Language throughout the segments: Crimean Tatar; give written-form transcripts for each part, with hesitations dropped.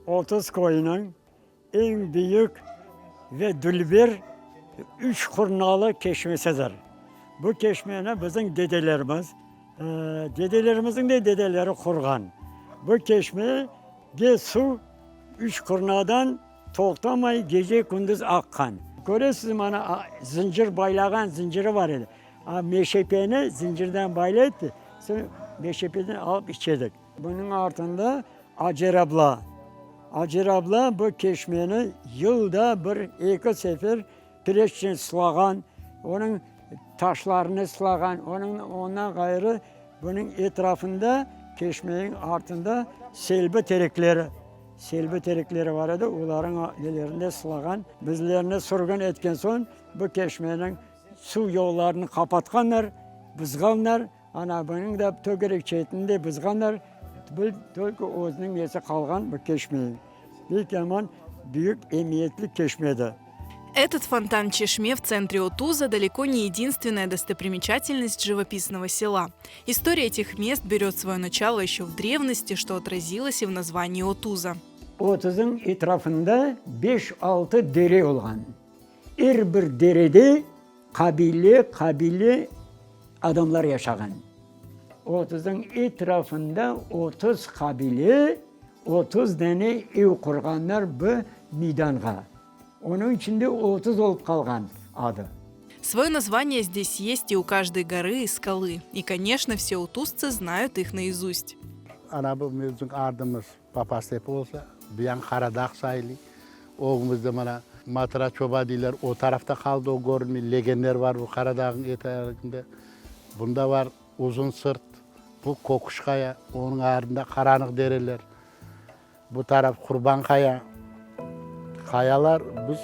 Otuz köyüniñ eñ büyük ve dülber üç qurnalı keşmesidir. Bu keşmeni bizim dedelerimiz, dedelerimizniñ de dedeleri qurğan. Bu keşmege suv üç qurnadan toqtamay gece-kündüz aqqan. Köresiz, mana, zıncır baylağan zıncırı bar edi. A, meşepeni zıncırdan baylaydı, soñ meşepeden alıp içedik. Bunıñ artında Acer abla. Acer abla bu keşmeni yılda bir, eki sefer kireçnen sılağan, onıñ taşlarını sılağan, onıñ, ondan ğayrı, bunıñ etrafında, keşmeniñ artında selbi terekleri, selbi terekleri bar edi, olarnıñ nelerinde sılağan. Bizlerni sürgün etken soñ, bu keşmeniñ suv yollarını qapatqanlar, buzğanlar. Ana, bunıñ da tögerek çetini de buzğanlar, bir tolko özüniñ nesi qalğan bu keşmeniñ. Pek yaman büyük emiyetli keşmedir. Этот фонтан Чешме в центре Отуза далеко не единственная достопримечательность живописного села. История этих мест берет свое начало еще в древности, что отразилось и в названии Отуза. Otuzıñ etrafında beş-altı dere olğan. Er bir derede qabile, qabile adamlar yaşağan. Otuzıñ etrafında 30 qabile, 30 dane ev qurğanlar bu meydanğa. Onıñ içün de 30 olıp qalğan adı. Свое название здесь есть и у каждой горы и скалы. И, конечно, все отузцы знают их наизусть. Ana bu bizim ardımız Papaz-Tepe olsa, bu yan Qaradağ saili. Ögümizde mana Matıra çoba deyler, o tarafta qaldı, o körünmey. Legenler bar bu Qaradağnıñ eteginde. Bunda bar Uzun Sırt, bu Köküş qaya, onıñ ardında qaranıq dereler. Bu taraf Qurban qaya. Qayalar biz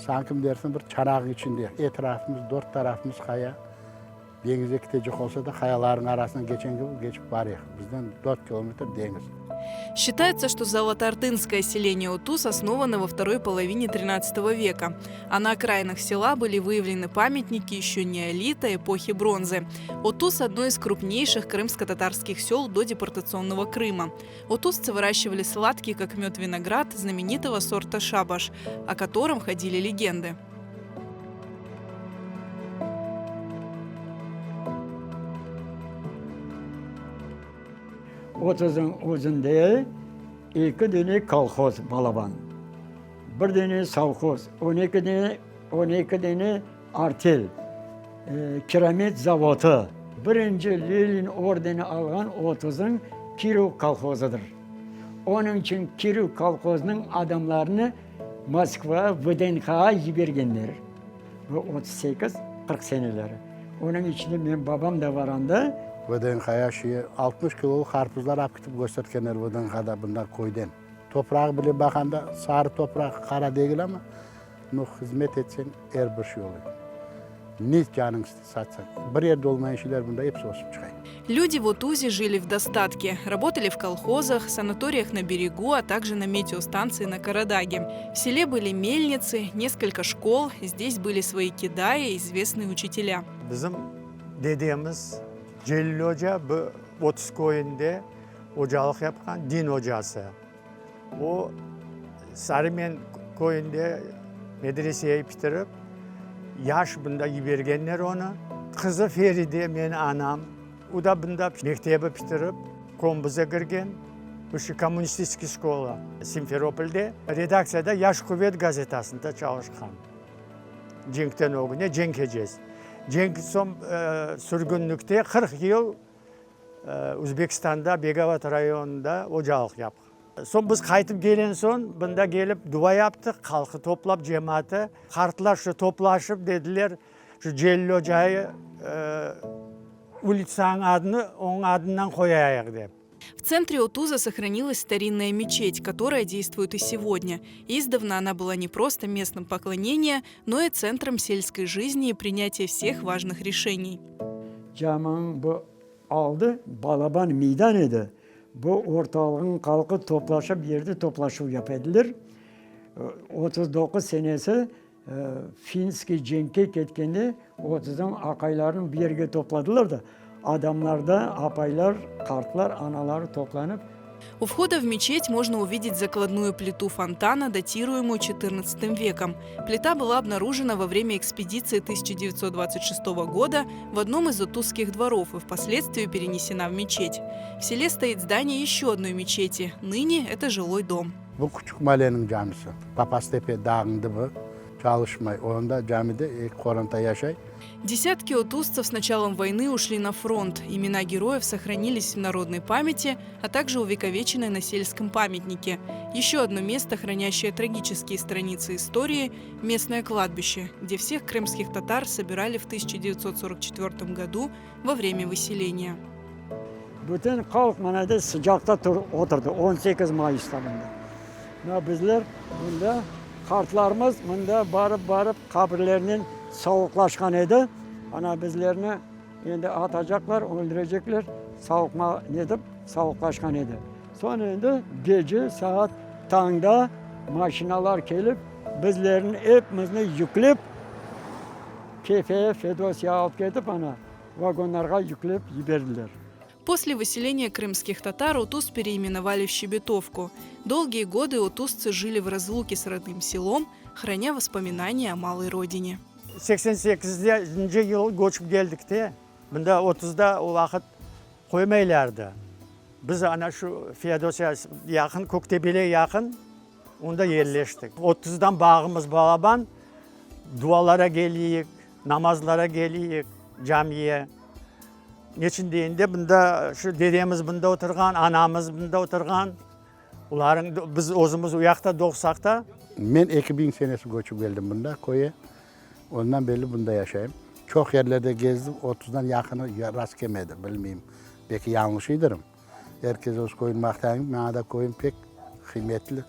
sankim dersiñ bir çanağın içinde. Etrafımız, dört tarafımız qaya. Deñizge ketecek olsa da, qayalarnıñ arasından keçen kibi keçip barıyıq. Bizden dört kilometr deñiz. Считается, что Золотоордынское селение Отуз основано во второй половине тринадцатого века, а на окраинах села были выявлены памятники еще неолита эпохи бронзы. Отуз – одно из крупнейших крымско-татарских сел до депортационного Крыма. Отузцы выращивали сладкий, как мед, виноград знаменитого сорта шабаш, о котором ходили легенды. Otuzıñ özünde eki dene kolhoz balaban, bir dene sovhoz, on eki dene, on eki dene artel, kiramet zavodı. Birinci Lenin ordeni alğan Otuzıñ Kirov kolhozıdır. Onıñ içün Kirov kolhozınıñ adamlarını Moskva VDNHa yibergenler. Bu 38, 40 seneleri. Onıñ içinde menim babam da bar anda. VDNHya şiye 60 kilolıq qarpızlar ap kitip köstertkenler VDNHda bundan köyden. Toprağı bile baqanda sarı topraq, qara degil amma, no hızmet etseñ er bir şey olur. Ne canıñ satsañ, bir yerde olmayan şeyler bunda episi ösip çıqa. Люди в Отузе жили в достатке, работали в колхозах, санаториях на берегу, а также на метеостанции на Карадаге. В селе были мельницы, несколько школ, здесь были свои кидаи, известные учителя. Bizim dedemiz Celil oca bu Otuz köyünde ocalıq yapqan, din ocası. O, Sarımen köyünde medreseyi bitirip, yaş bunda yibergenler onı. Qızı Feride, meni anam, o da bunda mektebi bitirip, kombuza kirgen, bışı kommunistiskiy şkola, Simferopolde, redaktsiyada Yaş quvet gazetasında çalışqan. Cenkten ögüne, cenk ecesi. Cenk soñ sürgünlikte 40 yıl Özbekistanda Begovat rayonında ocalıq yapqan. Soñ biz qaytıp kelen soñ, bunda kelip dua yaptıq, halqı toplap, cemaatı. Qartlar şu toplaşıp dediler, şu Celil ocayı ulitsanıñ adını onıñ adından qoyayıq dep. В центре Отуза сохранилась старинная мечеть, которая действует и сегодня. Издавна она была не просто местом поклонения, но и центром сельской жизни и принятия всех важных решений. Caminiñ bu aldı balaban meydan edi. Bu ortalığıñ halqı toplaşıp yerde toplaşuv yapa ediler. 39 senesi Finskiy cenkke ketkende otuzdan aqaylarnı bir yerge topladılar da, adamlar da, apaylar, qartlar, anaları toplanıp. У входа в мечеть можно увидеть закладную плиту фонтана, датируемую XIV веком. Плита была обнаружена во время экспедиции 1926 года в одном из отузских дворов и впоследствии перенесена в мечеть. В селе стоит здание еще одной мечети. Ныне это жилой дом. Bu Küçük Maleniñ camisi. Papaz-Tepe dağnıñ dibi, çalışmay. Onda camide eki qoranta yaşay. Десятки отузцев с началом войны ушли на фронт. Имена героев сохранились в народной памяти, а также увековечены на сельском памятнике. Еще одно место, хранящее трагические страницы истории – местное кладбище, где всех крымских татар собирали в 1944 году во время выселения. Bütün halq mına de sıcaqta tur, oturdı, 18 mayısta mında. Mına bizler mında, qartlarımız mında barıp-barıp qabirlerinen savuqlaşqan edi. Ana bizlerni endi atacaqlar, öldürecekler, savuqma netip savuqlaşqan edi. Soñ endi gece saat tañda maşinalar kelip, bizlerni epimizni yüklep Kefeye, Fedosiyağa alıp ketip, ana vagonlarğa yüklep yiberdiler. После выселения крымских татар Отуз переименовали в Щебетовку. Долгие годы отузцы жили в разлуке с родным селом, храня воспоминания о малой родине. 88-nci yıl köçip keldik de, mında Otuzda o vaqıt qoymaylardı. Biz ana şu Feodosiya yaqın, Köktebelge yaqın, onda yerleştik. Otuzdan bağımız balaban, dualara keliyik, namazlara keliyik camiye. Neçün degende, bunda şu dedemiz bunda oturğan, anamız bunda oturğan. Olarnıñ biz özümiz u yaqta doğsaq da. Men 2000 senesi köçip keldim bunda, köye. Ondan berli bunda yaşayım. Çoq yerlerde gezdim, Otuzdan yaqını rast kelmedi, bilmeyim, belki yañlışıydırım. Er kes öz köyüni maqtayım, maña da köyüm pek qıymetli.